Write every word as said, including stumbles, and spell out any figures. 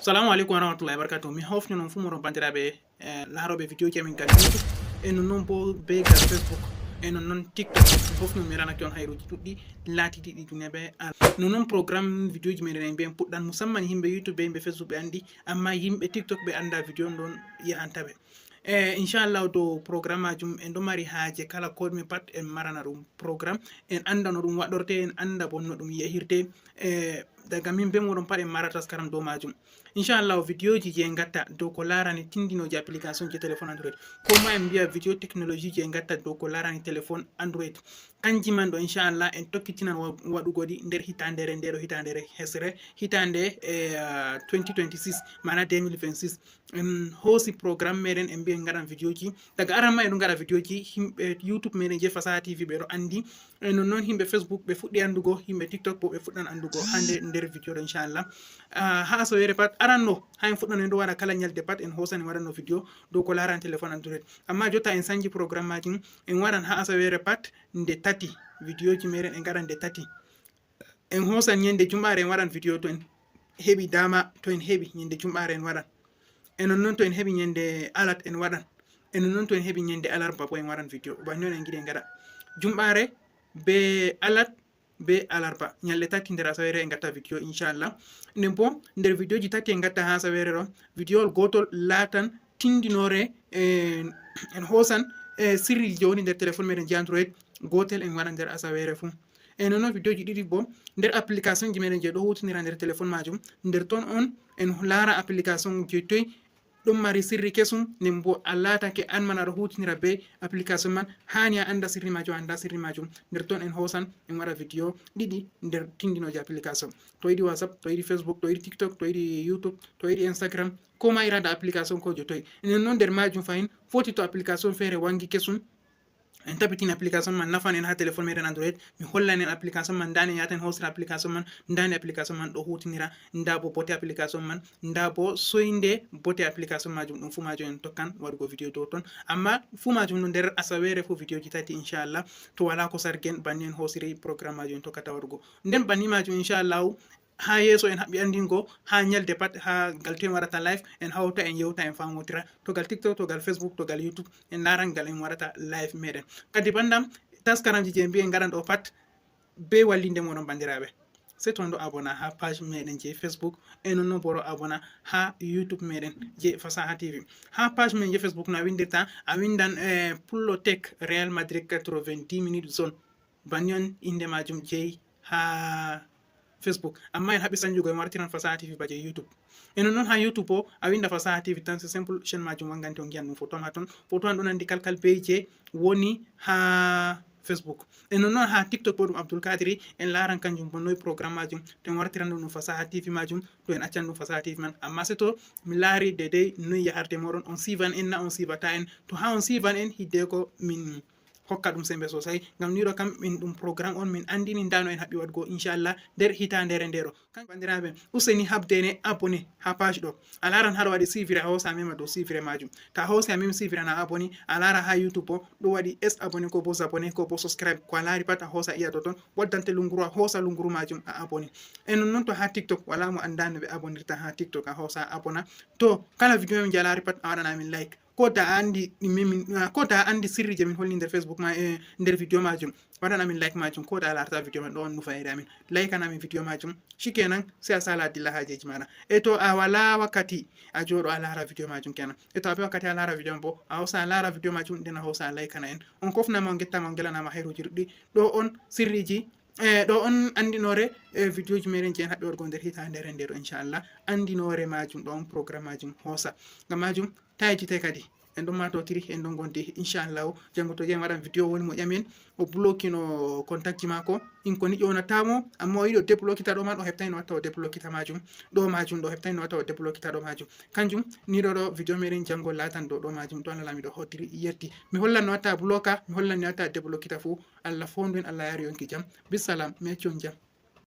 Salamu aleykum wa rahmatullahi wa barakatuh. Mi hofni non fu moɗon bandiraɓe, eh, laroɓe vidéo ji amin gal YouTube, e non non bo be gal Facebook, e non non TikTok. Mi hofni on, mi ranake on hayruji ɗuɗɗi latitiɗi duniya be al. Non non programme vidéo ji meɗen en mbiyen puɗɗan, musamman yimɓe YouTube be yimɓe Facebook ɓe andi, amma yimɓe TikTok ɓe anda vidéo on ɗon yahanta ɓe. Eh, inchallahu dow programme majum en ɗo mari haaje kala ko ɗume pat en marana ɗum programme, en anda no ɗum waɗorte, en anda bo no ɗum yahirte. Eh, daga min be moɗon pat en mara taskaram dow majum. Inchallahu vidéo ji je en gatta dow ko larani tindinoji application je téléphone Android. Ko ma en mbiya vidéo technologie je en gatta dow ko larani téléphone Android. Kanji man ɗo inchallah en tokkitinan wa-, waɗugo ɗi nder hitandere nde ɗo, hitandere hesre, hitande, eh, twenty twenty-six, mana deux mille vingt-six. En hoosi programme meɗen en mbiyen gaɗan vidéo ji. Daga aran ma en ɗo gaɗa vidéo ji, himɓe YouTube meɗen je Fasaha T V ɓe ɗo andi. E non non himɓe Facebook ɓe fuɗɗi andugo, himɓe TikTok bo ɓe fuɗɗan andugo hande nder vidéo ɗo inchallah. Ah, ha asawere pat aran no, ha en fuɗɗano en ɗo waɗa kala nyalde pat en hoosan en waɗanno vidéo dow ko larani téléphone Android. Amma jotta en sanji programme majum, en waɗan ha asawere pat nde tati, vidéo ji meɗen en gaɗan nde tati. En hoosan nyande jumɓare en waɗan vidéo to en heɓi dama, to en heɓi nyande jumɓare en waɗan. E non non to en heɓi nyande alat en waɗan. E non non to en heɓi nyande alarba bo en waɗan vidéo. Banni on en giɗi en gaɗa. Jumɓare be alat be alarba. Nyalɗe tati nder asawere en gatta vidéo inchallah. Nden bo nder vidéo ji tati en gatta ha asawere ɗo, vidéowol gotol latan tindinore, eh, en hoosan, eh, sirri je woni nder téléphone meɗen je Android, gotel en waɗan nder asawere fu. E non non vidéo ji ɗiɗi bo nder application ji meɗen je ɗo hutinira nder téléphone majum, nder ton on en lara application je toy ɗum mari sirri kesum, nden bo a latake an man aɗo hutinira be application man, hani a anda sirri majum, a anda sirri majum. Nder ton en hoosan en waɗa vidéo ɗiɗi nder tindinoje application. To yiɗi WhatsApp, to yiɗi Facebook, to yiɗi TikTok, to yiɗi YouTube, to yiɗi Instagram, ko ma iraɗa application ko je toy. Enen non nder majum fahin foti to application feere wangi kesum, en tabitin application man nafan en ha téléphone meɗen Android. Mi hollan en application man, ndani en yahata en hosira application man, ndani application man ɗo hutinira, nda bo bote application man, nda bo soynde bote application majum. Ɗum fu majum en tokkan waɗugo vidéo dow ton. Amma fu majum no nder asawere fu vidéo ji tati inchallah. To wala ko sargen, banni en hosiri programme majum en tokkata waɗugo. Nden banni majum inchallahu ha yeeso en haɓɓi andingo ha nyalde pat, ha gal to en waɗata live, en hawta en yewta en famotira. To gal TikTok, to gal Facebook, to gal YouTube, en laran gal en waɗata live meɗen. Kadi bandam taskaramji je mbiyen gaɗan ɗo pat be wallinde moɗon bandiraɓe. Sey to on ɗo abona ha page meɗen je Facebook, e non non bo ɗo abona ha YouTube meɗen je Fasaha T V. Ha page meɗen je Facebook no a windirta, a windan, eh, Pullo Tech Real Madrid quatre-vingt-dix minutes zone. Banni on inde majum jeyi ha Facebook. Amma en haɓi sanjugo en wartiran Fasaha T V ba je YouTube. E non non ha YouTube bo a winda Fasaha T V tan, c'est simple, chaîne majum wangante on giyan ɗum photo am ha ton. Photo am ɗo nandi kalkal be je woni ha Facebook. E non non ha TikTok bo ɗum Abdul Kadiri, en laran kanjum bo noy programme majum. To en wartiran ɗum ɗum Fasaha T V majum, to en accan ɗum Fasaha T V man. Amma sey to mi laari dedei noy yaharde moɗon, on sivan en na on sivata en. To ha on sivan en hiddeko min hokka ɗum sembe sosai. Ngam ni ɗo kam min ɗum programme on min andini nda no en haɓɓi waɗugo inchallah nder hitandere nde ɗo. Kan bandiraɓe, useni habdene abonné ha page ɗo. A laran haɗo waɗi suivre, a hosa mema dow suivre majum. To a hosi a memi suivre na abonné, a lara ha YouTube bo ɗo waɗi est abonné ko bo abonné ko bo subscribe. Ko a lari pat a hosa iya to ton. Waddante lunguru a hosa lunguru majum a abonné. E non non to ha TikTok wala mo anda no ɓe abonnirta ha TikTok, a hosa abona. To kala vidéo min je a lari pat a waɗana min like. Ko da a andi ɗi min, ah, ko da a andi sirri je min holli nder Facebook ma, e nder vidéo majum, waɗan amin like majum. Ko da a larata vidéo man ɗo on nufayere amin, like an amin vidéo majum. Shikenan, sey a sala a dilla hajeji maɗa. E to a wala wakkati a joɗo a lara vidéo majum kenan. E to a be wakkati a lara vidéo man bo, a hosa a lara vidéo majum, nden a hosa a like ana en. On kofnama, on gettama, on gelanama hayruji ɗuɗɗi. Ɗo on sirriji, e ɗo on andinore, e vidéo ji meɗen je en haɓɓi waɗugo nder hitandere nde ɗo inchallah. Andinore majum ɗo on programme majum hosa. Ngam majum ta yejjite kadi. En ɗon matotiri, en ɗon gondi, inchallahu. Jango to jeyan waɗan vidéo woni mo ƴami en, o blokino contact ji mako. In ko ni ƴownata mo, amma o yiɗi o deblokita ɗo man, o heɓtai no watta o deblokita majum. Ɗo majum ɗo heɓtai no watta o deblokita ɗo majum. Kanjum ni ɗo ɗo vidéo meɗen jango latan dow ɗo majum. To Allah lamiɗo hoddiri yetti. Mi hollan no watta bloka, mi hollan no watta deblokita fu. Allah fondu en, Allah yari yonki jam. Bisalam, mi acci on jam.